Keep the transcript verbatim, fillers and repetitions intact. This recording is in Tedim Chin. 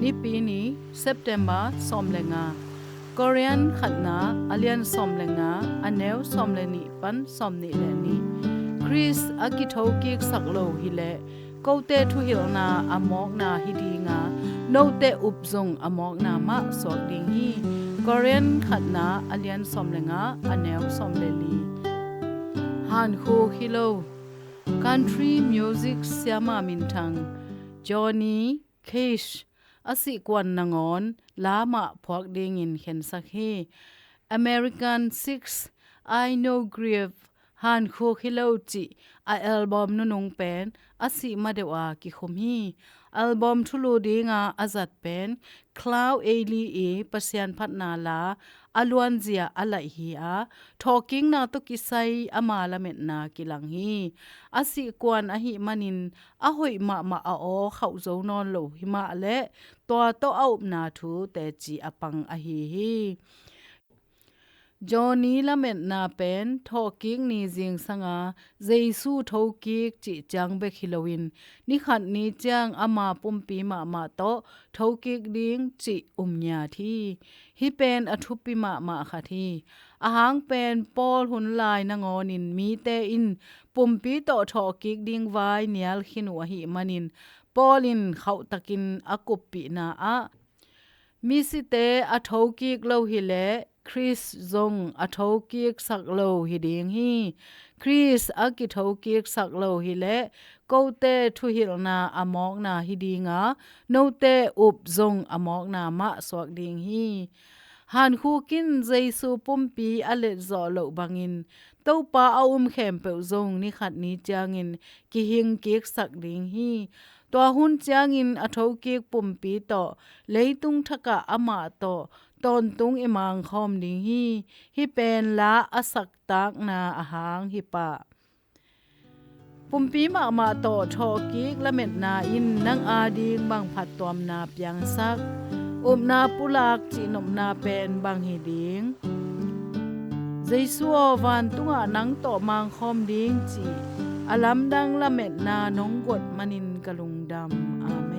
Nipi ni, September sawm le nga. Korean khatna, a lian sawm le nga, a neu sawm le nih pan sawm nih le nih. Khrist a kithokiksak lo hileh kote thuhilhna a mawkna hi dinga, note up zong a mawkna mah suak ding hi. Korean khatna, a lian sawm le nga, a neu sawm le li. Hankhuk hi lo. Country music siama minthang Johnny Cash a sihkuan nangawn la mah phuak dingin khensak hi. American Six, I Know Grief, Hankhuk Hi Lo cih a album nunung pen a sih ma deuh a kikhum hi. Album thulu dinga a zat pen Cloud Ailey i Pasian phatna la a luanzia a laih hi a, thawhkikna tawh kisai ama lametna kilang hi. A sihkuan ahih manin a hoih mahmah a aw khauh zo nawn lo hi mah leh tua tawh a upna thu teci a pang ahi hi. Johnny lametna pen thawhkik ni zingsanga Jesu thokik cih ciang bek hi loin, nikhat ni ciang ama pumpi mahmah tawh thokik ding cih um ngiat hi. Hih pen a thupi mahmah khat hi. Ahang pen Paul hun lai nangawnin mite in pumpi tawh thawhkik ding vai nial khin uh ahih manin Paul in khauhtakin a kuppihna ah, misite a thokik lo hileh Khrist zong a thokiksak lo hi ding hi. Khrist a kithokiksak lo hileh kote thuhilhna a mawkna hi dinga, note up zong a mawkna mah suak ding hi. Hankhuk in Jesu pumpi a letzawh loh bangin Topa a um khempeuh zong nikhat ni ciangin kihingkiksak ding hi. Tua hun ciangin a thokik pumpi tawh leitung thakah amah tawh tawntung i mangkhawm ding hi. Hih pen la a saktakna ahang hi pah. Pumpi mahmah tawh thawhkik lametna in nang ading bang phattuamna piangsak? Upna pulak cihnopna pen bang hi ding? Jesu aw, vantungah nang tawh mangkhawm ding cih a lamdang lametna nong guat manin ka lungdam. Amen.